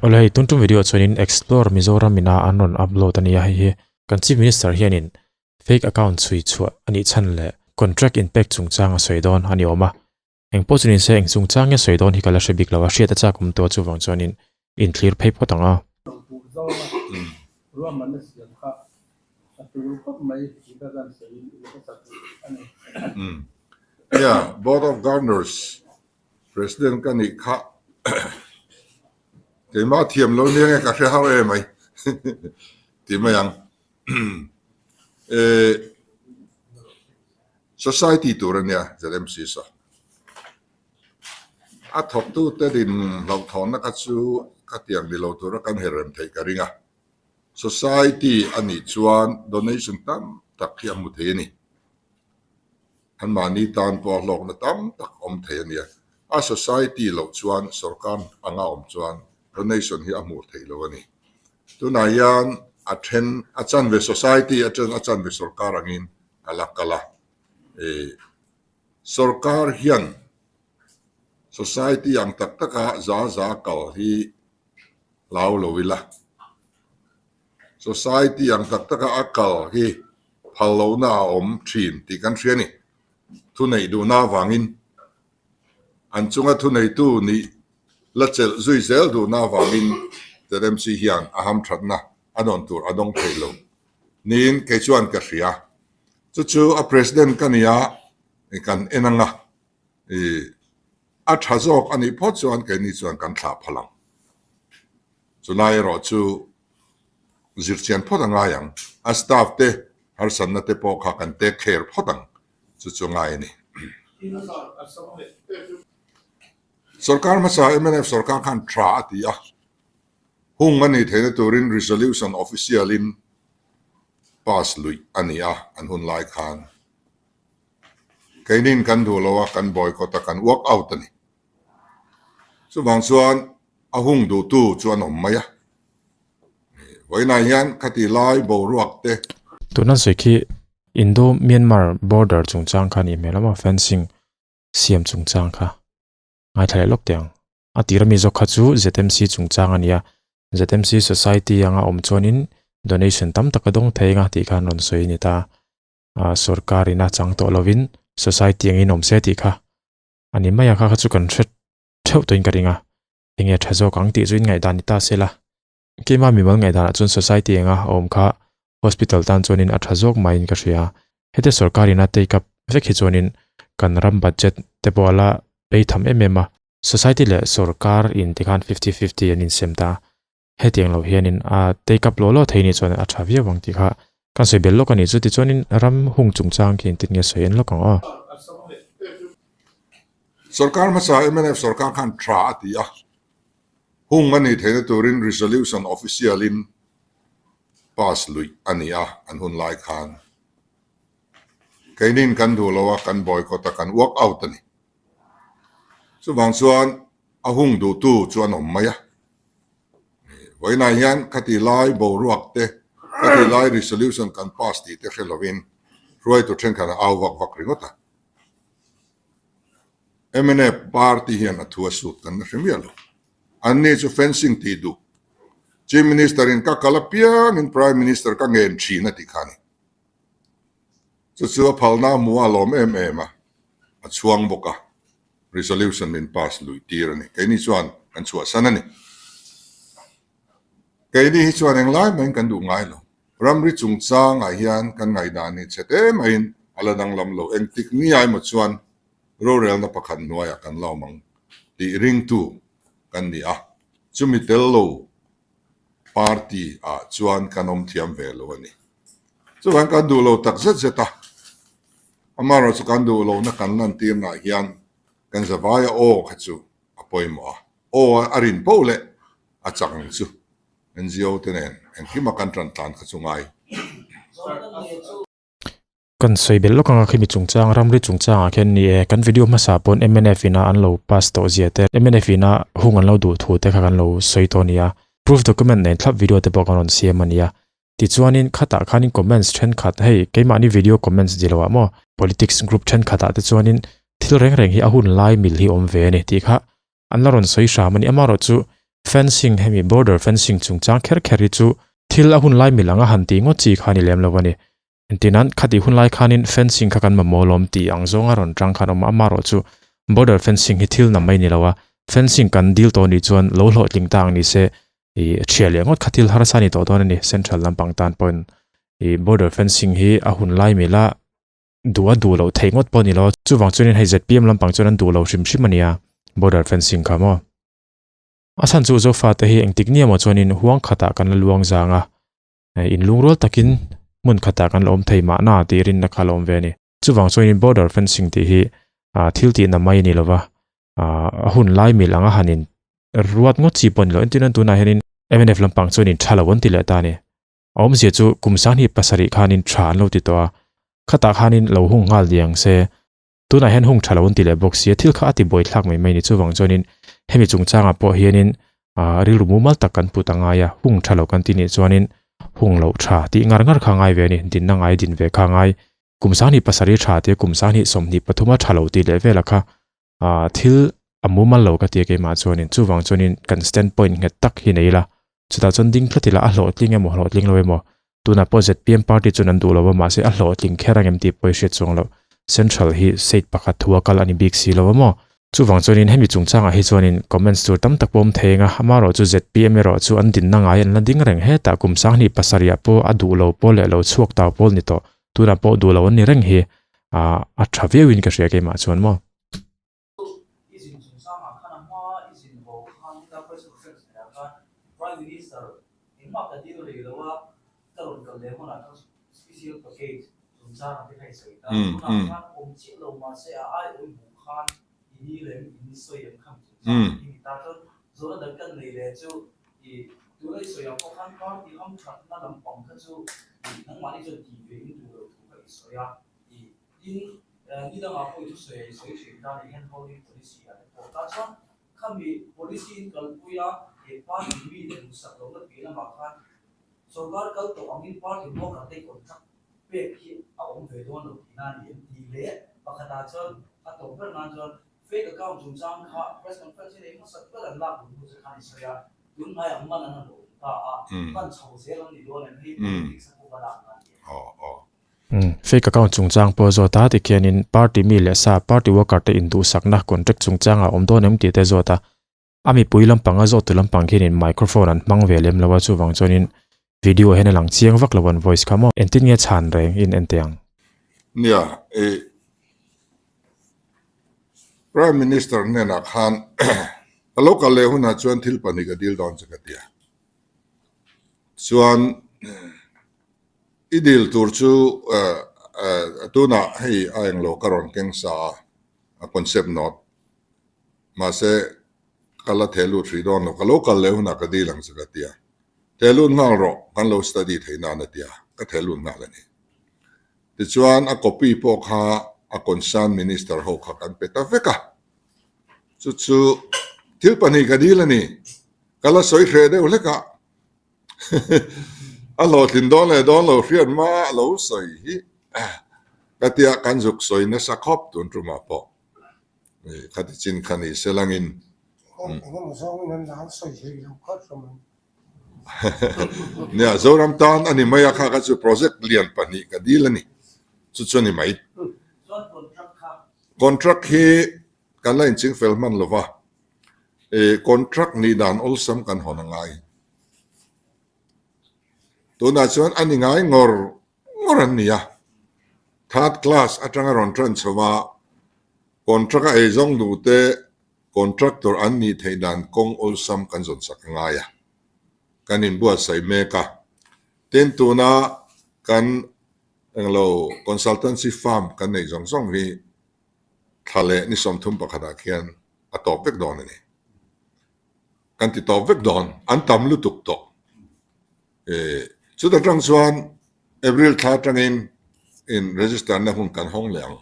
Awle hei tun tum video chuanin Explore Mizoram ina an rawn upload a nia hei hi kan Chief Minister hianin fake account chhui chhuah a nih chhan leh contract inpek chungchang a sawi dawn a ni awm a. Eng pawh chu nise eng chungchang nge sawi dawn hi ka la hre bik lo a, hriat a chak awm tawh chuvang chuanin inthlir phei phawt ang a. Yeah, Board of Governors President ka nih kha keimah thiam lo nia nge ka hre har em mai tih mai ang. Society tur a nia ZMC saw. A thawktute din hlauhthawnna kha chu khatiang ni lo tura kan herrem theih ka ring a. Society a nih chuan donation tam tak hi a hmu thei a ni. Anmahni tan pawh a hlawkna tam tak awm thei a nia. A society loh chuan sorkar anga awm chuan donation hi a hmuh theih lo a ni. Tunah hian a then a chanve society a then a chanve sorkar angin a la kal a. Ih sorkar hian society ang tak taka za za kal hi hlau lo ila. Society ang tak taka a kal hi phal lohna a awm thin tih kan hria a ni. Thuneih duhna avangin an chunga thuneitu nih la chelh zui zel duhna avangin ZMC hian a hamthatna a dawn tur a dawng thei lo niin kei chuan ka hria. Chu chu a President ka nia kan en anga ih a tha zawk a nih phawt chuan keini chuan kan thlah phal ang. Chulai erawh chu zirchian phawt a ngai ang. A staff te harsatna te pawh kha kan take care phawt ang chu chu ngai a ni. Sorkar hmasa mnf sorkar khan tha a ti a, hung a nih theihna turin resolution official in pass luih a ni a an hun lai khan. Keinin kan duh lo a, kan boycott a, kan walk out a ni. Chuvang chuan a hung duhtu chu an awm mai a. Vawiinah hian khati lai boruak te. Tuna sawi khi Indo-Myanmar border chungchang kha a nih hmel a maw fencing siam chungchang kha ngaithla leh lawk teh ang. A tir ami zawk kha chu ZMC chungchang a nia, ZMC society anga awm chuanin donation tam tak a dawng thei anga tih kha an rawn sawi a ni ta. Sorkar in a chang tawh lovin society angin awm se tih kha a ni mai a, kha kha chu kan hre theuh tawhin ka ring a, enge tha zawk ang tih chu in ngaihdan ni ta se la. Keimah mimal ngaihdanah chuan society anga a awm kha hospital tan chuanin a tha zawk maiin ka hria. Hete sorkarin a take up vek hi chuanin kan ram budget te pawh a la bei tham em em a. Society leh sorkar in tikhan fifty fifty an insem ta. Hetiang lo hianin a take up law law thei nih chuan a tha viau ang tih kha kan sawi bel lawk a nih chu. Tichuanin ram hung chungchang khi engtin nge sawi en lawk ang aw. Sorkar hmasa mnf sorkar khan tha a ti a. Hung a nih theihna turin resolution official in pass luih a ni a an hun lai khan. Keinin kan duh lo a, kan boycott a, kan walk out a ni. Chuvang chuan a hung duhtu chu an awm mai a. Vawiinah hian khati lai boruak te, khati lai resolution kan pass tih te hre lovin hruaitu thenkhat a au vak vak ringawt a. Mnf party hian a thu a sut kan la hre miah lo. Anni chu fencing tih duh. Chief Minister in ka kal apiangin Prime Minister ka ngen thin a ti kha a ni. Chu chu a phalna a hmu a lawm em em a, a chhuang bawk a, resolution min pass lui tir a ni. Keini chuan kan chhuahsan a ni. Keini hi chuan englai maiin kan duh ngai lo. Ramri chungchangah hian kan ngaihdan hi chhe te maiin a la danglam lo. Engtik ni emaw chuan rorelna pakhat hnuaiah kan la awm ang tih ringtu kan ni a, chumi tel lo party ah chuan kan awm thiam ve lo a ni. Chuvang kan duh lo tak zet zet a, amaherawhchu kan duh lohna kan lantirnaah hian kan zavaia aw kha chu a pawimawh a, aw a rin poh leh a chak ang chu. NGO te nen engkima kan tan tlan kha chu ngai. Kan sawi belh lawk anga khimi chungchang ramri chungchangah khian ni e, kan video hmasa pawn mnf ina an lo pass tawh zia te, mnf ina hung an lo duh thu te kha kan lo sawi tawh a nia, proof document nen thlap video te pawh kan rawn siam a nia. Tichuanin khatah khanin comments thenkhat hei keimahni video comments di loah maw politics group thenkhatah te chuanin thil reng reng hi a hun lai mil hi awm ve a ni tih kha an la rawn sawi hram a ni. Amaherawhchu. Fencing hemi border fencing chungchang kher kher hi chu thil a hun lai mil anga han tih ngawt chi kha a ni lem lo a ni. Engtinan khatih hun lai khanin fencing kha kan mamawh lawm tih ang zawnga rawn tang khan awm a, amaherawh chu border fencing hi thil nam mai ni lo a, fencing kan dil tawh nih chuan lo hlawhtling ta ang ni se ih thiah leh ngawt kha thil harsa a ni tawh dawn a ni. Central lampang tan pawhin ih border fencing hi a hun lai mila duh a duh loh theih ngawt pawh a ni lo a, chuvang chuanin hei zpm lampang chuan an duh lo hrim hrim a nia border fencing kha maw. A chhan chu Zofate hi engtik ni emaw chuanin huang khatah kan la luang zang a, inlungrual takin hmun khatah kan la awm thei mahna tih rinna kha la awm ve a ni. Chuvang chuanin border fencing tih hi thil tihna mai a ni lova, a hun lai mil anga han in ruat ngawt chi pawh a ni lo. Entirnan tunah hianin mnf lampang chuanin tha lo an ti leh ta a ni. A awmzia chu kum 27 khanin tha an lo ti tawh a, khatah khanin lo hung nghal diang se, Tunah hian hung tha lo an ti leh bawk sia, thil kha a ti buai thlak mai mai ni. Chuvang chuanin hemi chungchangah pawh hianin ah rilru mumal tak kan put a ngai a, hung tha lo kan ti nih chuanin hung loh tha tih ngar ngar kha a ngai ve a ni, dinna ngai din ve kha a ngai. Kum 27 tha tia kum 23 a tha lo tih leh vela kha ah thil a mumal lo ka ti a keimah chuanin. Chuvang chuanin kan stand point nghet tak hi nei ila, chutah chuan ding tlat ila a hlawhtling emaw hlawhtling lo emaw tunah pawh zpm party chuan an duh lo a mahse a hlawhtling kher ang em tih pawh i hriat chuang loh central hi state pakhat thu a kal a ni bik si lo a maw chuvang chuanin hemi chungchangah hi chuanin comments tur tam tak pawh awm thei eng a amaherawh chu zpm erawh chu an dinna ngai an la ding reng hetah kum 27 ah pawh a duh lo pawl leh lo chhuak tau pawl ni tawh tunah pawh duh lo an ni reng hi ah a tha viauin ka hria keimah chuan maw. I zin chungchangah khan a hma i zin bo khan heta press conference neihah khan Prime Minister engmah ka dil rih lo a, ka rawn kal leh hunah khan special package chungchangah te kha i sawi ta. Tunah khan awm chiah lo mahse a aiawih hmuh khan i ni leh in sawi ang kha mi chungchang hi ni ta chuan zawhna dang kan nei leh chu i tuna i sawi ang pawh khan party hamthatna lampang kha chu i nangmahni chuan tih ve in duh loh thu kha i sawi a, i Tin, ni dangah pawh i thusawi a i sawi thin ta ni hand holding policy ah te pawh ta chuan khami policy in kalpui a he party mi leh duhsak lohna piah lamah khan sorkar kal tawh angin party worker te contract pek hi a awm ve dawn lo tihna a ni em tih leh pakhatah chuan a tawp ber nan chuan fake account chungchang kha press conference hi nei hmasa ber an lak duh hnu che khan i sawi a, tun hnaiah man an han awm ta a, man chho zel an ni dawn em hei politics a pawh va lak nan ni em? Fake account chungchang pawh zawt a, tikhianin party mi leh sa, party worker te induhsakna contract chungchangah awm dawn em tih te zawt a. A mipui lampang a zawttu lampang khianin microphone an hmang ve lem lo a, chuvang chuanin video hian a lang chiang vak lo an voice kha maw. Engtin nge chhan reng in en teh ang? Nia, i Prime Minister hnenah khan ka lo kal leh hunah chuan thil pahnih ka dil dawn che ka ti a. Chuan I dil tur chu tunah hei a englo ka rawn keng sa a, a concept note. Mahse ka la theh lut hrih dawn lo, ka lo kal leh hunah ka dil ang che ka ti a. Theh lut nghal rawh, kan lo study theih nan a ti a, ka theh lut nghal a ni. Tichuan a copy pawh kha a concern minister ho kha kan pe ta vek a. Chu chu thil pahnih ka dil a ni, ka la sawi hreh deuh hlek a. A hlawhtlin dawn leh dawn lo hriat hma a lo sawi hi ka tia kan zuk sawi nasa khawp tun tumah pawh khati chin kha ni se langin. Nia Zoram tan a ni mai a kha kha chu project lian pahnih ka dil a ni chu chu a ni mai. Contract hi kan la inching fel hman lo va. Contract nih dan awlsam kan hawn a ngai. Tunah chuan a ni ngai ngawr ngawr an ni a. Third class atanga rawn tan chho a, contract a eizawng duhte contractor an nih theih dan kawng awlsam kan zawn sak a ngai a. Kan inbuatsaih mek a. Tin, tuna kan englo consultancy firm kan neih zawng zawng hi thla leh ni 31 ah khian a tawp vek dawn a ni. Kan ti tawp vek dawn, an tam lutuk tawh. Chuta tang chuan April thla atangin in register na hun kan hawng leh ang.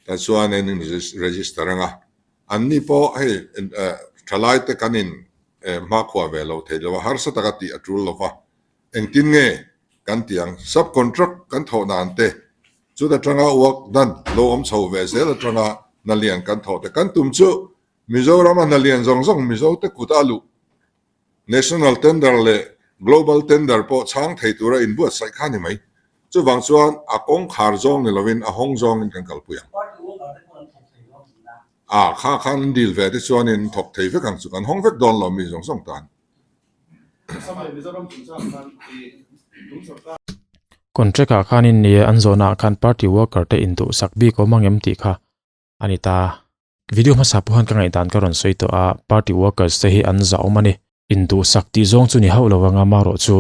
Tah chuan in register ang a, anni pawh hei thalai te kan in hmakhua ve lo thei lo a, harsa taka tih a tul lo va. Engtin nge kan ti ang? Sub contract kan thawh dan te, chuta tanga work done lo awm chho ve zel atanga hna lian kan thawh te kan tum chu Mizorama hna lian zawng zawng Mizo te kut a luh. National tender leh global tender pawh chhang thei tura inbuatsaih kha a ni mai. Chuvang chuan a kawngkhar zawng ni lovin a hawng zawngin kan kalpui ang. A kha khan an dil ve te chuanin thawk thei vek ang chu kan hawng vek dawn lo mi zawng zawng tan. Contract ah khanin nia an zawhna ah khan party worker te induhsak bik awm ang em tih kha a ni ta. Video hmasa pawh khan ka ngaihdan ka rawn sawi tawh a, party workers te hi an zah awm a ni. Induhsak tih zawng chu ni hauh lo anga marawh chu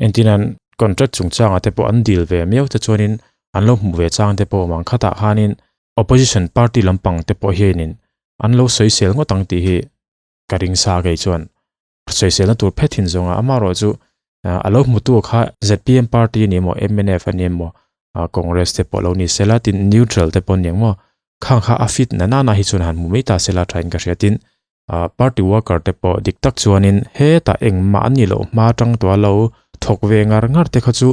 Entirnan contract chungchangah te pawh an dil ve miau te chuanin an lo hmuh ve chang te pawh awm ang. Khatah khanin opposition party lampang te pawh hianin an lo sawisel ngawt ang tih hi ka ring sa kei chuan sawiselna tur phet thin zawnga amaherawh chu a lo hmutu kha zpm party a ni emaw mnf a ni emaw congress te pawh lo ni sela tin neutral te pawh a ni ang maw khang kha a fit na nana hi chuan han hmu mai ta sela thain ka hria tin party worker te pawh dik tak chuanin hetah engmah an ni loh hma tang tua lo thawk ve ngar ngar te kha chu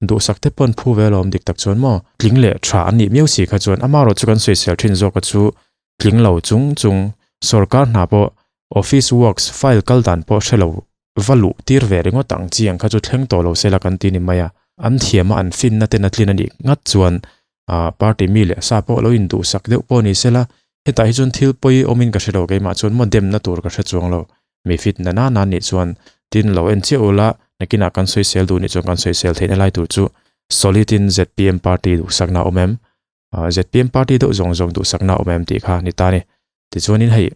duhsak te pawh an phu ve alawm dik tak chuan maw tling leh tha an nih miau si kha chuan amaherawh chu kan sawisel thin zawk a chu Tling lo chung chung sorkar hna pawh office works file kal dan pawh hre lo va luh tir ve ringawt ang chi ang kha chu thleng tawh lo sela kan ti ni mai a. An thiam a an finna ten a tlin a nih ngat chuan party mi leh sa pawh lo induhsak deuh pawh ni sela hetah hi chuan thil pawi awmin ka hre lo keimah chuan maw demna tur ka hre chuang lo. Mi fit na na na nih chuan tin lo en chiah ula nakinah kan sawisel duh nih chuan kan sawisel theihna lai tur chu solid in zpm party duhsakna a awm em? ZPM party deuh zawng zawng duhsakna a awm em tih kha ni ta a ni. Tichuanin hei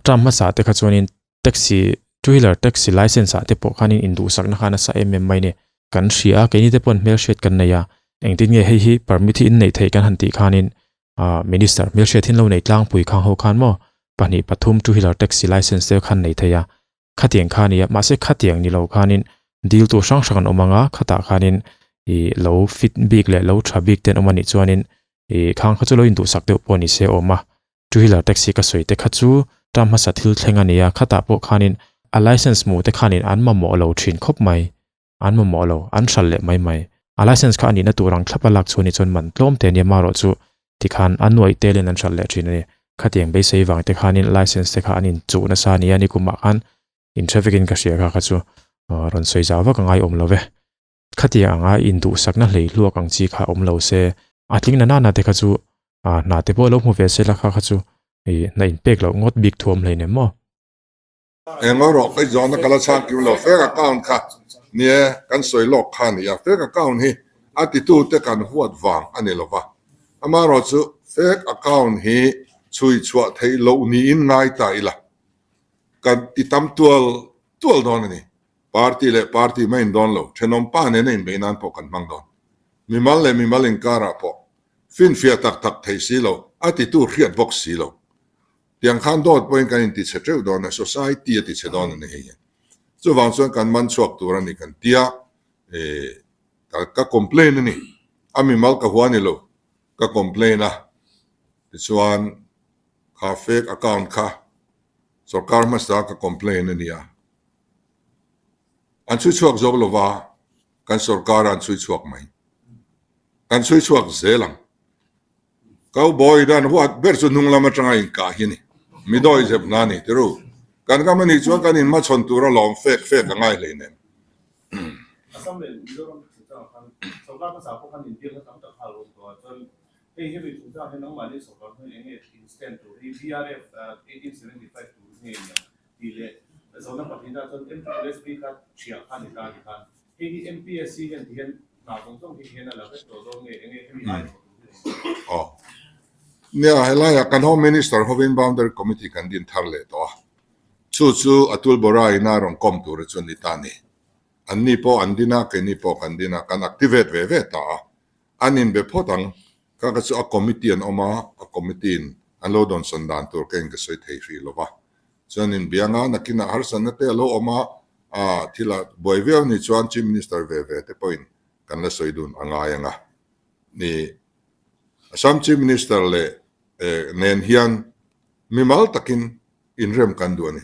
term hmasa te kha chuanin taxi two wheeler taxi license ah te pawh khanin induhsakna kha nasa em em mai a ni. Kan hria a keini te pawhin hmelhriat kan nei a, engtin nge hei hi permit hi in neih theih kan han tih khanin minister hmelhriat hi an lo nei tlangpui khang ho khan maw pahnih pathum two wheeler taxi license te khan nei thei a, Khatiang kha a ni a, mahse khatiang ni lo khanin dil tur hrang hrang an awm ang a, khatah khanin ih lo fit bik leh lo tha bik te an awm a nih chuanin ih khang kha chu lo induhsak deuh pawh a ni se a awm a. Two wheeler taxi ka sawi te kha chu term hmasa thil thleng a ni a, khatah pawh khanin a license hmuh te khanin an mamawh lo thin khawp mai. An mamawh lo, an hral leh mai mai. A license kha a nihna tur ang thlap a lak chu a ni chuan man tlawm te ania marawh chu tikhan a nuaih telin an hral leh thin a ni. Khatiang beisei vang te khanin license te kha an inchuh nasa a ni a, nikumah khan in hre vekin ka hria kha kha chu rawn sawi zau vak a ngai awm lo ve. Khatiang anga induhsakna hlei hluak ang chi kha awm lo se, a tling na nana te kha chu hna te pawh lo hmu ve se la kha kha chu hna inpek loh ngawt bik thuam hleinem maw. Englo rawh ka zawhna ka la chhang kim lo fake account kha nia kan sawi lawk kha a ni a fake account hi a titu te kan huat vang a ni lova amaherawh chu fake account hi chhui chhuah theih loh niin ngai ta ila kan ti tam tual tual dawn a ni party leh party mai in dawn lo thenawm pa nena inbeih nan pawh kan hmang dawn mimal leh mimal inkarah pawh finfiah tak tak theih si lo a titu hriat bawk si lo. Tiang khan dawt pawhin kan inti chhe teuh dawn a, society a ti chhe dawn a ni hei hi. Chuvang chuan kan man chhuak tur a ni kan tia, eh, ka ka complain a ni. A mimal ka hua ni lo, ka complain a. Tichuan kha fake account kha sorkar hmasa ka complain a ni a. An chhui chhuak zawk lova, kan sorkar a an chhui chhuak mai. Kan chhui chhuak zel ang. Cowboy dan huat ber chu hnung lam atanga inkah hi a ni. Mi dawi zep hna a ni ti ru. Kan ram a nih chuan kan inhmachhawn tur a lawm fek fek a ngai hlei nen. Assam leh Mizoram chungchangah khan sorkar hmasa pawh khan inbiakna tam tak kha a lo awm tawh a, chuan hei hemi chungchangah hian nangmahni sorkar hmangin eng nge in stand tur hi BRF 1875 tur nge ni ang tih leh zawhna pahnihna chuan MPLSB kha thiah kha a ni ta a ti khan. Hei hi MPSC hian ti hian hna zawng zawng hi hian a la vek tawh dawn nge enge hemi ai thawh tur hi a awm? Aw. Nia, helaiah kan Home Minister hovin Boundary Committee kan din thar leh tawh a. Chu chu Atul Bora ina rawn kawm tura chu ni ta ni. Anni pawh an din a, keini pawh kan din a, kan activate ve ve ta a. An inbe phawt ang. Ka ka chu a committee an awm a, a committee in an lo dawnsawn dan tur ka in ka sawi thei hrih lo va. Chuan inbianga nakinah harsatna te a lo awm a, a thil a buai viau ni chuan Chief Minister ve ve te pawhin kan la sawi dun a ngai ang a. Ni Assam Chief Minister leh nen hian mimal takin inrem kan duh a ni.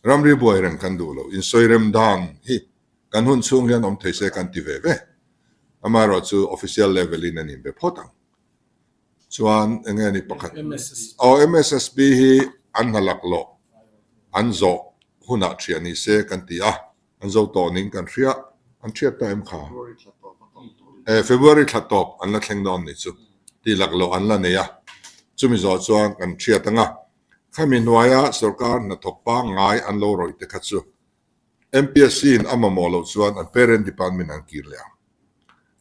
Ramri buai reng kan duh lo. Insawi rem dan hi kan hun chhung hian awm thei se kan ti ve ve. Amaherawh chu official level in an inbe phawt ang. Chuan eng nge ni pakhat aw MSSB hi an hna lak lawh an zawh hunah ṭhiah ni se kan ti a, an zo tawh ning kan hria, an ṭhiat ta em kha? E, February thla tawp an la thleng dawn ni chu tih lak loh an la nei a, chumi zawh chuan kan ṭhiat ang a, khami hnuaia sorkar hnathawk pangngai an lo rawih te kha chu MPSC in a mamawh loh chuan an parent department an kir leh ang.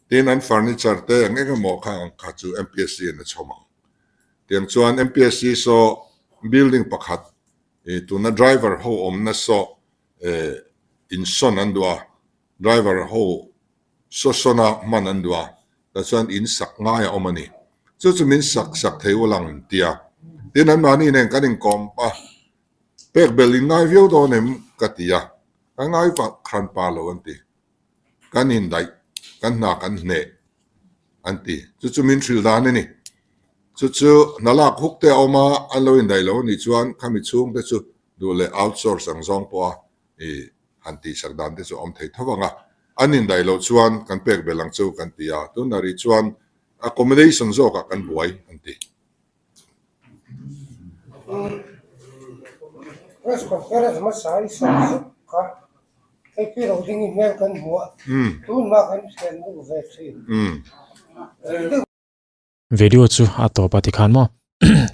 Tin, an furniture te eng eng emaw kha ang kha chu MPSC in a chhawm ang. Tiang chuan MPSC saw building pakhat i tuna driver ho awmna saw insawn an duh a, driver ho saw sawna hman an duh a, tah chuan in sak ngai a awm a ni. Chu chu min sak sak thei ul ang tia. Tin, anmahni nen kan inkawm a, pek belh in ngai viau dawn em ka ti a, ka ngai vak hran pa lo an ti. Kan indaih, kan hna kan hneh an ti. Chu chu min hrilh dan a ni. Chu chu hna lak huk te a awm a, an lo indaih lo a nih chuan khami chhung te chu duh leh outsource ang zawng pawha i han tihsak dan te chu a awm thei tho vang a. An indaih loh chuan kan pek belh ang chu kan ti a, tunah rih chuan accommodation zawkah kan buai an ti. Press conference hmasa i sawi zuk kha hei pi ro ding i hmel kan hmu a, tunhma kan thian duh ve thin. Video chu a tawp a tikhan maw?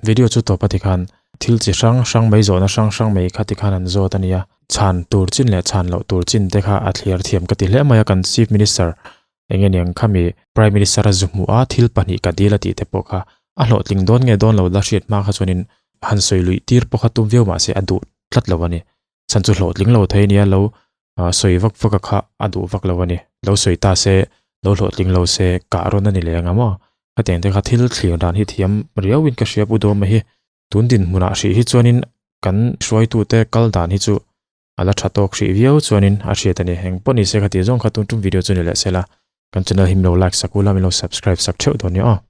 Video chu tawp a tikhan thil chi hrang hrang mai zawhna hrang hrang mai kha tikhan an zawt a nia. Chhan tur chin leh chhan loh tur chin te kha a thliar thiam ka ti hle mai a kan Chief Minister Eng nge niang khami Prime Minister a zu hmuh a thil pahnih ka dil a tih te pawh kha a hlawhtling dawn nge dawn lo la hriat hma kha chuanin han sawi luih tir pawh kha tum viau mahse a duh tlat lo a ni. Chhan chu hlawhtling lo thei nia lo sawi vak vak a kha a duh vak lo a ni. Lo sawi ta se lo hlawhtling lo se kah rawn a ni leh anga maw? Khatiang te kha thil thlir dan hi thiam riauin ka hria Pu Dawma hi. Tun dinhmunah hrih hi chuanin kan hruaitute kal dan hi chu A la tha tawk hrih viau chuanin a hriat a ni. Eng pawh ni se kha tih zawng kha tun tum video chu ni leh sela kan channel hi min lo like sak ula min lo subscribe sak theuh dawn nia aw.